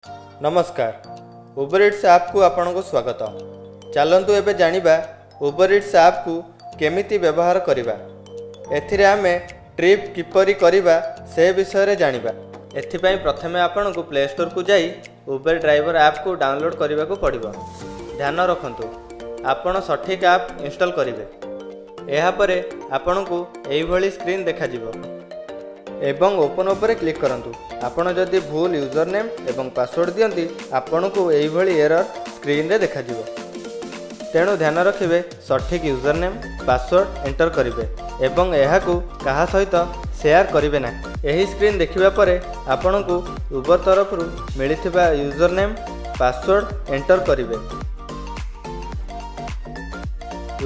ନମସ୍କାର, Uber it's ଆପ୍କୁ ଆପଣଙ୍କୁ ସ୍ୱାଗତ। ଚାଲନ୍ତୁ ଏବେ ଜାଣିବା ଉବର it's ଆପ୍କୁ କେମିତି ବ୍ୟବହାର କରିବା। ଏଥିରେ ଆମେ ଟ୍ରିପ୍ କିପରି କରିବା, ସେ ବିଷୟରେ ଜାଣିବା। ଏଥିପାଇଁ ପ୍ରଥମେ ଆପଣଙ୍କୁ ପ୍ଲେ ଷ୍ଟୋରକୁ ଯାଇ ଉବେର ଡ୍ରାଇଭର ଆପ୍କୁ ଡାଉନଲୋଡ଼୍ କରିବାକୁ ପଡ଼ିବ। ଧ୍ୟାନ ରଖନ୍ତୁ, ଆପଣ ସଠିକ୍ ଆପ୍ ଇନଷ୍ଟଲ୍ କରିବେ। ଏହାପରେ ଆପଣଙ୍କୁ ଏହିଭଳି ସ୍କ୍ରିନ୍ ଦେଖାଯିବ ଏବଂ ଓପନ୍ ଉପରେ କ୍ଲିକ୍ କରନ୍ତୁ। ଆପଣ ଯଦି ଭୁଲ ୟୁଜର୍ ନେମ୍ ଏବଂ ପାସୱାର୍ଡ଼ ଦିଅନ୍ତି, ଆପଣଙ୍କୁ ଏହିଭଳି ଏରର୍ ସ୍କ୍ରିନ୍ରେ ଦେଖାଯିବ। ତେଣୁ ଧ୍ୟାନ ରଖିବେ, ସଠିକ୍ ୟୁଜର୍ ନେମ୍, ପାସୱାର୍ଡ଼ ଏଣ୍ଟର କରିବେ ଏବଂ ଏହାକୁ କାହା ସହିତ ସେୟାର କରିବେ ନାହିଁ। ଏହି ସ୍କ୍ରିନ୍ ଦେଖିବା ପରେ ଆପଣଙ୍କୁ ଉବର ତରଫରୁ ମିଳିଥିବା ୟୁଜର୍ ନେମ୍, ପାସୱାର୍ଡ଼ ଏଣ୍ଟର କରିବେ।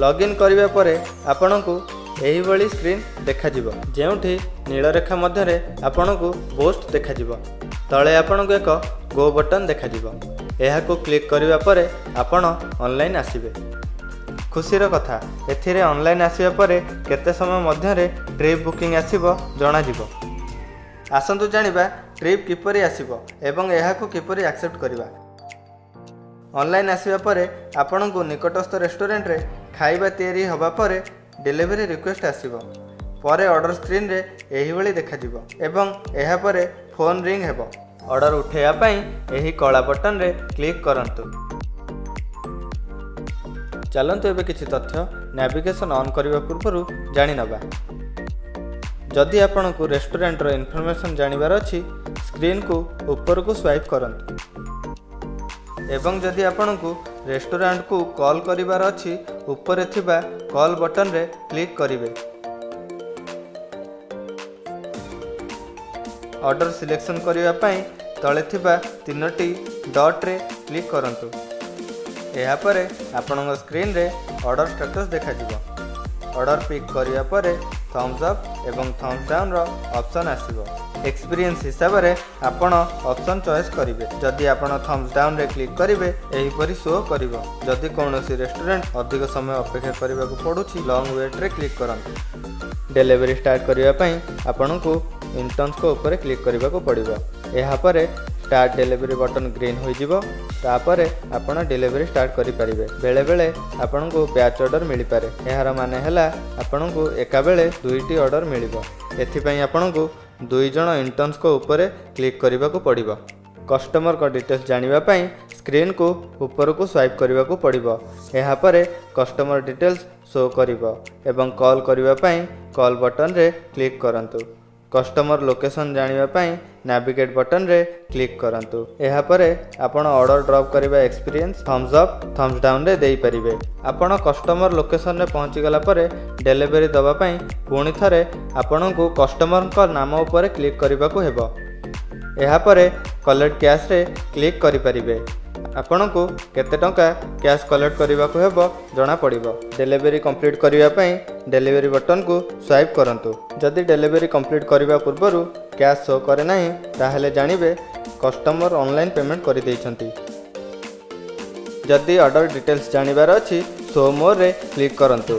ଲଗ୍ଇନ୍ କରିବା ପରେ ଆପଣଙ୍କୁ ଏହିଭଳି ସ୍କ୍ରିନ୍ ଦେଖାଯିବ, ଯେଉଁଠି ନୀଳରେଖା ମଧ୍ୟରେ ଆପଣଙ୍କୁ ବୋଷ୍ଟ ଦେଖାଯିବ। ତଳେ ଆପଣଙ୍କୁ ଏକ ଗୋ ବଟନ୍ ଦେଖାଯିବ। ଏହାକୁ କ୍ଲିକ୍ କରିବା ପରେ ଆପଣ ଅନଲାଇନ୍ ଆସିବେ। ଖୁସିର କଥା, ଏଥିରେ ଅନଲାଇନ୍ ଆସିବା ପରେ କେତେ ସମୟ ମଧ୍ୟରେ ଟ୍ରିପ୍ ବୁକିଂ ଆସିବ ଜଣାଯିବ। ଆସନ୍ତୁ ଜାଣିବା ଟ୍ରିପ୍ କିପରି ଆସିବ ଏବଂ ଏହାକୁ କିପରି ଆକ୍ସେପ୍ଟ କରିବା। ଅନଲାଇନ୍ ଆସିବା ପରେ ଆପଣଙ୍କୁ ନିକଟସ୍ଥ ରେଷ୍ଟୁରାଣ୍ଟରେ ଖାଇବା ତିଆରି ହେବା ପରେ ଡେଲିଭରି ରିକ୍ୱେଷ୍ଟ ଆସିବ। ପରେ ଅର୍ଡ଼ର ସ୍କ୍ରିନ୍ରେ ଏହିଭଳି ଦେଖାଯିବ ଏବଂ ଏହାପରେ ଫୋନ୍ ରିଙ୍ଗ ହେବ। ଅର୍ଡ଼ର ଉଠାଇବା ପାଇଁ ଏହି କଳା ବଟନରେ କ୍ଲିକ୍ କରନ୍ତୁ। ଚାଲନ୍ତୁ ଏବେ କିଛି ତଥ୍ୟ ନାଭିଗେସନ୍ ଅନ୍ କରିବା ପୂର୍ବରୁ ଜାଣିନେବା। ଯଦି ଆପଣଙ୍କୁ ରେଷ୍ଟୁରାଣ୍ଟର ଇନଫର୍ମେସନ୍ ଜାଣିବାର ଅଛି, ସ୍କ୍ରିନ୍କୁ ଉପରକୁ ସ୍ୱାଇପ୍ କରନ୍ତୁ ଏବଂ ଯଦି ଆପଣଙ୍କୁ ରେଷ୍ଟୁରାଣ୍ଟକୁ କଲ୍ କରିବାର ଅଛି, ଉପରେ ଥିବା କଲ୍ ବଟନରେ କ୍ଲିକ୍ କରିବେ। ଅର୍ଡ଼ର ସିଲେକ୍ସନ୍ କରିବା ପାଇଁ ତଳେ ଥିବା ତିନୋଟି ଡଟ୍ରେ କ୍ଲିକ୍ କରନ୍ତୁ। ଏହାପରେ ଆପଣଙ୍କ ସ୍କ୍ରିନ୍ରେ ଅର୍ଡ଼ର ଷ୍ଟାଟସ୍ ଦେଖାଯିବ। ଅର୍ଡ଼ର ପିକ୍ କରିବା ପରେ ଥମ୍ସ ଅପ୍ ଏବଂ ଥମ୍ସ ଡାଉନ୍ର ଅପସନ୍ ଆସିବ। ଏକ୍ସପିରିଏନ୍ସ ହିସାବରେ ଆପଣ ଅପସନ୍ ଚଏସ୍ କରିବେ। ଯଦି ଆପଣ ଥମ୍ସ ଡାଉନ୍ରେ କ୍ଲିକ୍ କରିବେ, ଏହିପରି ଶୋ କରିବ। ଯଦି କୌଣସି ରେଷ୍ଟୁରାଣ୍ଟ ଅଧିକ ସମୟ ଅପେକ୍ଷା କରିବାକୁ ପଡ଼ୁଛି, ଲଙ୍ଗ୍ ୱେଟ୍ରେ କ୍ଲିକ୍ କରନ୍ତୁ। ଡେଲିଭରି ଷ୍ଟାର୍ଟ କରିବା ପାଇଁ ଆପଣଙ୍କୁ ଇଣ୍ଟର୍ନ୍ସଙ୍କ ଉପରେ କ୍ଲିକ୍ କରିବାକୁ ପଡ଼ିବ। ଏହାପରେ ଷ୍ଟାର୍ଟ ଡେଲିଭରି ବଟନ୍ ଗ୍ରୀନ୍ ହୋଇଯିବ। ତାପରେ ଆପଣ ଡେଲିଭରି ଷ୍ଟାର୍ଟ କରିପାରିବେ। ବେଳେବେଳେ ଆପଣଙ୍କୁ ବ୍ୟାଚ୍ ଅର୍ଡ଼ର ମିଳିପାରେ। ଏହାର ମାନେ ହେଲା ଆପଣଙ୍କୁ ଏକାବେଳେ ଦୁଇଟି ଅର୍ଡ଼ର ମିଳିବ। ଏଥିପାଇଁ ଆପଣଙ୍କୁ ଦୁଇ ଜଣ ଇଣ୍ଟର୍ନ୍ସଙ୍କ ଉପରେ କ୍ଲିକ୍ କରିବାକୁ ପଡ଼ିବ। କଷ୍ଟମରଙ୍କ ଡିଟେଲ୍ସ ଜାଣିବା ପାଇଁ ସ୍କ୍ରିନ୍କୁ ଉପରକୁ ସ୍ୱାଇପ୍ କରିବାକୁ ପଡ଼ିବ। ଏହାପରେ କଷ୍ଟମର ଡିଟେଲ୍ସ ଶୋ କରିବ ଏବଂ କଲ୍ କରିବା ପାଇଁ କଲ୍ ବଟନରେ କ୍ଲିକ୍ କରନ୍ତୁ। କଷ୍ଟମର ଲୋକେସନ୍ ଜାଣିବା ପାଇଁ ନାଭିଗେଟ୍ ବଟନରେ କ୍ଲିକ୍ କରନ୍ତୁ। ଏହାପରେ ଆପଣ ଅର୍ଡ଼ର ଡ୍ରପ୍ କରିବା ଏକ୍ସପିରିଏନ୍ସ ଥମ୍ସ ଅପ୍, ଥମ୍ସ ଡାଉନରେ ଦେଇପାରିବେ। ଆପଣ କଷ୍ଟମର ଲୋକେସନରେ ପହଞ୍ଚିଗଲା ପରେ ଡେଲିଭରି ଦେବା ପାଇଁ ପୁଣି ଥରେ ଆପଣଙ୍କୁ କଷ୍ଟମରଙ୍କ ନାମ ଉପରେ କ୍ଲିକ୍ କରିବାକୁ ହେବ। ଏହାପରେ କଲେକ୍ଟ କ୍ୟାସ୍ରେ କ୍ଲିକ୍ କରିପାରିବେ। ଆପଣଙ୍କୁ କେତେ ଟଙ୍କା କ୍ୟାସ୍ କଲେକ୍ଟ କରିବାକୁ ହେବ ଜଣାପଡ଼ିବ। ଡେଲିଭରି କମ୍ପ୍ଲିଟ୍ କରିବା ପାଇଁ ଡେଲିଭରି ବଟନକୁ ସ୍ୱାଇପ୍ କରନ୍ତୁ। ଯଦି ଡେଲିଭରି କମ୍ପ୍ଲିଟ୍ କରିବା ପୂର୍ବରୁ କ୍ୟାସ୍ ଶୋ କରେ ନାହିଁ, ତାହେଲେ ଜାଣିବେ କଷ୍ଟମର ଅନଲାଇନ୍ ପେମେଣ୍ଟ କରିଦେଇଛନ୍ତି। ଯଦି ଅର୍ଡ଼ର ଡିଟେଲ୍ସ ଜାଣିବାର ଅଛି, ଶୋ ମୋରରେ କ୍ଲିକ୍ କରନ୍ତୁ।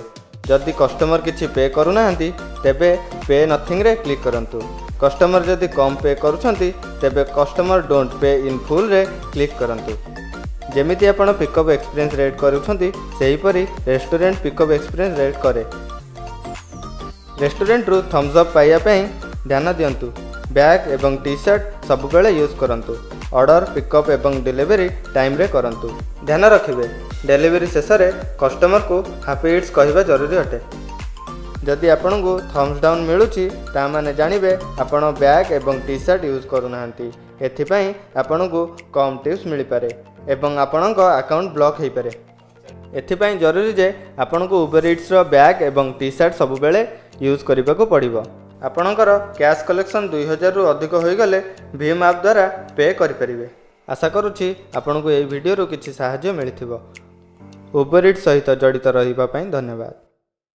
ଯଦି କଷ୍ଟମର କିଛି ପେ କରୁନାହାନ୍ତି, ତେବେ ପେ ନଥିଙ୍ଗରେ କ୍ଲିକ୍ କରନ୍ତୁ। କଷ୍ଟମର ଯଦି କମ୍ ପେ କରୁଛନ୍ତି, ତେବେ କଷ୍ଟମର don't pay in ଫୁଲ୍ରେ କ୍ଲିକ୍ କରନ୍ତୁ। ଯେମିତି ଆପଣ ପିକଅପ୍ ଏକ୍ସପିରିଏନ୍ସ ରେଟ୍ କରୁଛନ୍ତି, ସେହିପରି ରେଷ୍ଟୁରାଣ୍ଟ ପିକଅପ୍ ଏକ୍ସପିରିଏନ୍ସ ରେଟ୍ କରେ। ରେଷ୍ଟୁରାଣ୍ଟରୁ ଥମ୍ସ ଅପ୍ ପାଇବା ପାଇଁ ଧ୍ୟାନ ଦିଅନ୍ତୁ, ବ୍ୟାଗ୍ ଏବଂ ଟି ସାର୍ଟ ସବୁବେଳେ ୟୁଜ୍ କରନ୍ତୁ। ଅର୍ଡ଼ର ପିକଅପ୍ ଏବଂ ଡେଲିଭରି ଟାଇମ୍ରେ କରନ୍ତୁ। ଧ୍ୟାନ ରଖିବେ, ଡେଲିଭରି ଶେଷରେ କଷ୍ଟମରକୁ ହାପି it's କହିବା ଜରୁରୀ ଅଟେ। ଯଦି ଆପଣଙ୍କୁ ଥମ୍ସ ଡାଉନ୍ ମିଳୁଛି, ତା ମାନେ ଜାଣିବେ ଆପଣ ବ୍ୟାଗ୍ ଏବଂ ଟି ସାର୍ଟ ୟୁଜ୍ କରୁନାହାନ୍ତି। ଏଥିପାଇଁ ଆପଣଙ୍କୁ କମ୍ ଟିପ୍ସ ମିଳିପାରେ ଏବଂ ଆପଣଙ୍କ ଆକାଉଣ୍ଟ ବ୍ଲକ୍ ହୋଇପାରେ। ଏଥିପାଇଁ ଜରୁରୀ ଯେ ଆପଣଙ୍କୁ ଉବେର ଇଟ୍ସର ବ୍ୟାଗ୍ ଏବଂ ଟି ସାର୍ଟ ସବୁବେଳେ ୟୁଜ୍ କରିବାକୁ ପଡ଼ିବ। ଆପଣଙ୍କର କ୍ୟାସ୍ କଲେକ୍ସନ୍ 2000ରୁ ଅଧିକ ହୋଇଗଲେ ଭୀମ୍ ଆପ୍ ଦ୍ୱାରା ପେ କରିପାରିବେ। ଆଶା କରୁଛି ଆପଣଙ୍କୁ ଏହି ଭିଡ଼ିଓରୁ କିଛି ସାହାଯ୍ୟ ମିଳିଥିବ। ଉବେର it's ସହିତ ଜଡ଼ିତ ରହିବା ପାଇଁ ଧନ୍ୟବାଦ।